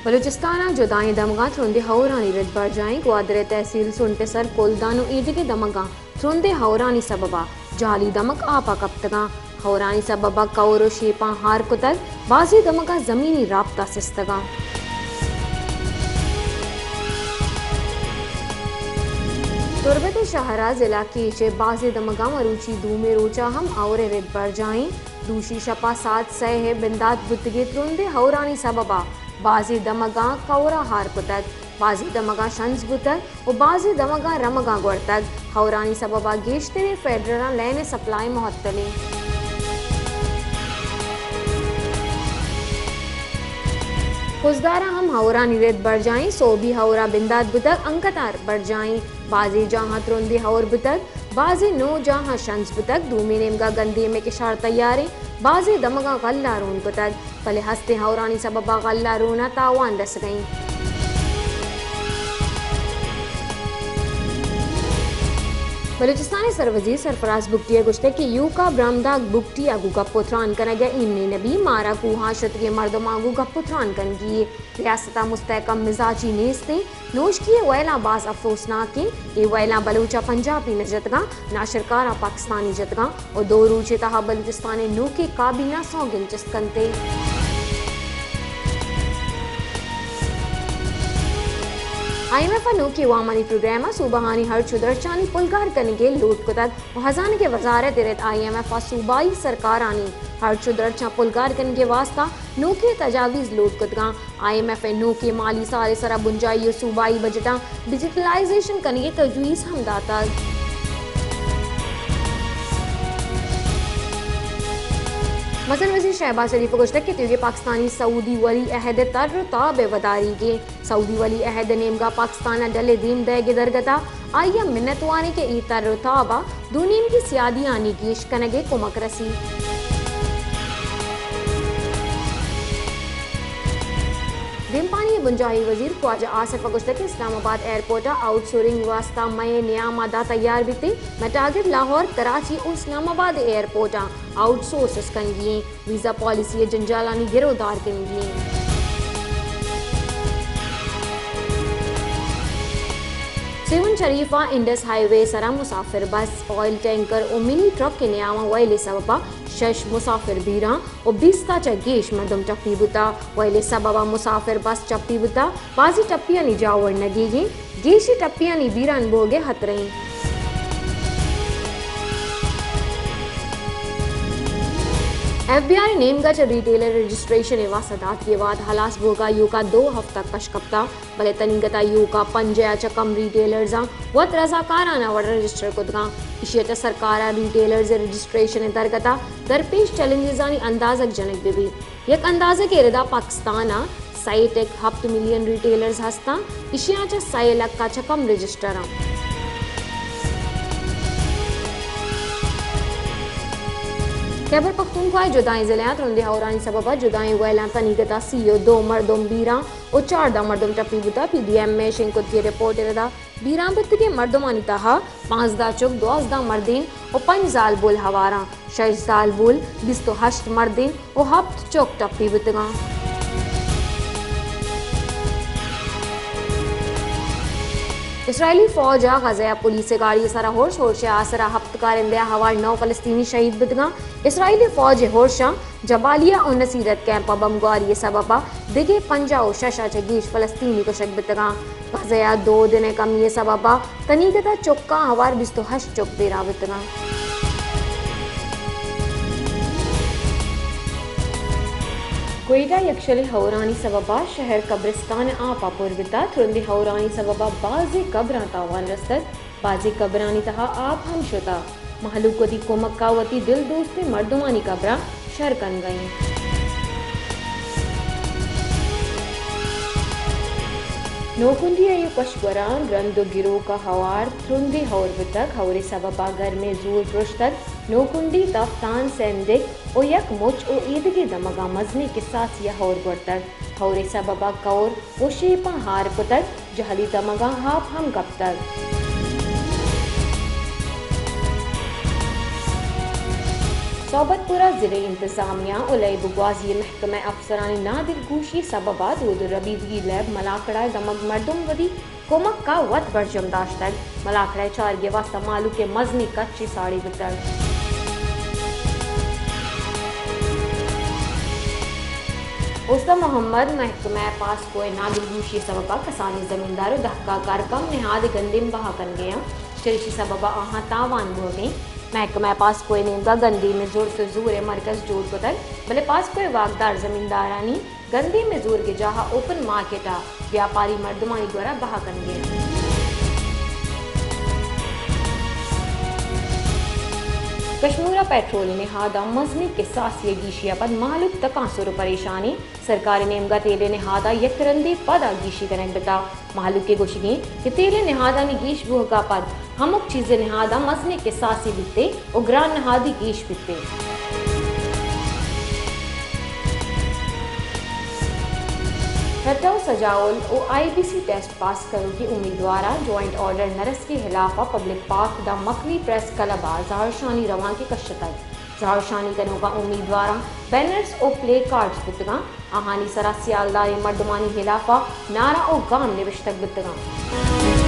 بلوچستان ء جدائیں دمگاں ترندیں ہئورانی رد برجاہ ایں۔ گوادر ء تحصیل سنٹ ء سر کلدان و ایدگہ دمگاں ترندیں ہئورانی سبب ء جہلی دمگ آپ ء کپتگاں۔ ہئورانی سبب ء کئور و شیپاں ہار کتگ، بازیں دمگاں زمینی رابطہ سستگاں۔ تربت ء شہر ء ضلع کیچ ء بازیں دمگاں مروچی دومی روچ ء ہم ہئور ء رد برجاہ ایں۔ دوشی شپ ء ساعت سئے ء بندات بوتگیں ترندیں ہئورانی سبب ء بازیں دمگاں کئور ء ہار کتگ، بازیں دمگاں شنز بوتگ و بازیں دمگاں رمگاں گوڑتگ۔ ہئورانی سبب ء گیشتریں فیڈراں لین ء سپلائی معطل ایں۔ خضدار ء ہم ہئورانی رد برجاہ ایں۔ سہبی ہئور ء بندات بوتگ، انگت ء برجاہ ایں۔ بازیں جاہاں ترندیں ہئور بوتگ، بازیں نو جاہاں شنز بوتگ۔ دومی نیمگا گندیم ء کشار تیار ایں۔ بازیں دمگاں غلہ رون کتگ، بلے ہستیں ہئورانی سبب ء غلہ رون ء تاوان رسگ ء ایں۔ بلوچستان ء سروزیر سرفراز بگٹی ء گوشتگ کہ یوکا برامداگ بگٹی ء گوں گپ و تران کنگ ء ایمنی نہ بی، مارا کوہاں شتگیں مردماں گوں گپ و تران کنگی ایں۔ ریاست ء مستحکم مزاجی نیست ایں۔ نوشکی ء وئیلاں باز افسوسناک ایں۔ اے وئیلاں بلوچ ء پنجابی نہ جتگاں، ناشرکاراں پاکستانی جتگاں و دو روچ ء تہا بلوچستان ء نوکیں کابینہ سوگند چست کنت۔ آئی ایم ایف ء نوکیں وامانی پروگرام ء صوبہانی ہرچ و درچانی پلگار کنگ ء لوٹ کتگ و ہزانگ ء وزارت ء رد آئی ایم ایف ء صوبائی سرکارانی ہرچ و درچاں پلگار کنگ ء واستہ نوکیں تجاویز لوٹ کتگاں۔ آئی ایم ایف ء نوکیں مالی سال ء سرا بنجاہی و صوبائی بجٹاں ڈیجیٹلائزیشن کنگ ء تجویز ہم داتگ۔ مزن وزیر شہباز شریف ء گوشتگ کہ تیوگیں پاکستانی سعودی ولی عہد ء تر و تاب ء وداریگ ایں۔ سعودی ولی عہد ء نیمگا پاکستان ء ڈل ء دیم دئیگ ء درگت ء آئی ء منت وار ایں کہ اے تر و تاب ء دو نیمگی سیادیانی گیش کنگ ء کمک رسی۔ دیمپانی ء بنجاہی وزیر خواجہ آصف ء گوشتگ کہ اسلام آباد ایئرپورٹ ء آؤٹ سورسنگ واستہ مئے نیام ء داں تیار بیت ایں۔ مئے ٹارگٹ لاہور، کراچی و اسلام آباد ء ایئرپورٹاں آؤٹ سورس کنگی ایں۔ ویزا پالیسی ء جنجالانی گر و دار کنگی ایں۔ سیون شریف ء انڈس ہائی وے سرا مسافر بس، آئل ٹینکر و منی ٹرک ء نیام ء وئیل ء سبب ء شش مسافر بیران و بیست ء چہ گیش مردم ٹپی بوتگ۔ وئیل ء سبب ء مسافر بس ٹپی بوتگ۔ بازیں ٹپیانی جاور نگیگ ایں۔ گیشیں ٹپیانی بیران بوگ ء ہترہ ایں۔ ایف بی آر ء نیمگا چہ ریٹیلر رجسٹریشن ء واستہ داتگیں وعدہ ہلاس بوگا ایوکا دو ہفتہ کش کپتگ، بلے تنیگتا ایوکا پنجاہ ء چہ کم ریٹیلرزاں وت رضاکارانہ وڑا رجسٹر کتگاں۔ ایشی ء چہ سرکارا ریٹیلرز ء رجسٹریشن ء درگتا درپیش چیلنجزانی اندازگ جنگ بہ بیت۔ یک اندازگے ردا پاکستان ء سئے ٹک ہپت ملین ریٹیلرز ہستاں، ایشیاں چہ سئے لکھ ء چہ کم رجسٹر آں۔ خیبر پختونخوا ء جدائیں ضلعاں ترندیں ہئورانی سبب ء جدائیں وئیلاں تنیگتا سی و دو مردم بیران و چاردہ مردم ٹپی بوتگ۔ پی ڈی ایم ء شنگ کتگیں رپورٹ ء ردا بیران بیتگیں مردمانی تہا پانزدہ چک، دوازدہ مردین و پنچ زالبول ہواراں۔ شش زالبول، بیست و ہشت مردین و ہپت چک ٹپی بوتگاں۔ اسرائیلی فوج ء غزہ ء پولیس ء گاڑی ء سرا ہرش، ہرش ء آسرا ہپت کارندہ ء ہوار نو فلسطینی شہید بوتگاں۔ اسرائیلی فوج ء ہرشاں جبالیہ و نصیرت کیمپ ء بمبگواری ء سبب ء دگہ پنجاہ و شش ء چہ گیش فلسطینی کشگ بوتگاں۔ غزہ ء دود ء کمی ء سبب ء تنیگت ء چکاں ہوار بیست و ہشت چک بیران بوتگاں۔ کوئٹہ یکشلیں ہئورانی سبب ء شہر قبرستان ء آپ ء پر بوتگ۔ ترندیں ہئورانی سبب ء بازیں قبراں تاوان رستگ۔ بازیں قبرانی تہا آپ ہم شتگ۔ مہلوک وتی کمک ء وتی دل دوستیں مردمانی قبراں شر کنگ ء انت۔ نوکنڈی ء یک کشگوراں رند و گروک ء ہوار ترندیں ہئور بوتگ۔ ہئور ء سبب ء گرمیں زور پرشتگ۔ نوکنڈی، تفتان، سینڈک و یک مچ و ایدگہ دمگاں مزنیں کساسی ء ہئور گوڑتگ۔ ہئور ء سبب ء کئور و شیپاں ہار کتگ، جہلی دمگاں آپ ہم کپتگ۔ صحبت پورہ ضلعی انتظامیہ و لیب و گوازی محکمہ افسرانی نادلگوشی سبب ء دود و ربیدگی لیب ملاکڑہ ء دمگ مردم ودی کمک ء وت برجم داشتگ۔ ملاکڑہ ء چارگی ء واستہ مہلوک ء مزنیں کچے ساڑی بوتگ۔ اوستہ محمد محکمہ پاسکو ء نادلگوشی ء سبب ء کسانیں زمیندار و دہکا کارکم نہاد ء گندیم بہا کنگ ء انت، چریشی سبب ء آہاں تاوان بوگ ء انت۔ محکمہ پاسکو ء نیمگ ء گندیم ء زرت و زور ء مرکز جوڑ کتگ، بلے پاسکو ء واکدار زمیندارانی گندیم ء زورگ ء جاہ ء اوپن مارکیٹ ء بیاپاری مردمانی گورا بہا کنگ ء انت۔ کشمور ء پیٹرول نہاد ء مزنیں کساسی ء گیشی ء پد مہلوک تکانسر و پریشانی، سرکار ء نیمگ ء تیل ء نہاد ء یک رندے پد ء گیشی کنگ بوتگ۔ مہلوک ء گوشگ انت کہ تیل ء نہادانی گیش بوہگ ء پد ہمک چیز ء نہاد ء مزنیں کساسے بیت ء گران نہادی گیش بیت۔ ٹھٹہ و سجاول و آئی بی سی ٹیسٹ پاس کنوکیں امیدواراں جوائنٹ آرڈر نہ رسگ ء ہلاف ء پبلک پارک داں مکنی پریس کلب ء زہرشانی روانکے کشتگ۔ زہرشانی کنوکاں امیدواراں بینرز و پلے کارڈز بوتگاں، آہانی سرا سیالداریں مردمانی ہلاف ء نعرہ و گام نبشتگ بوتگاں۔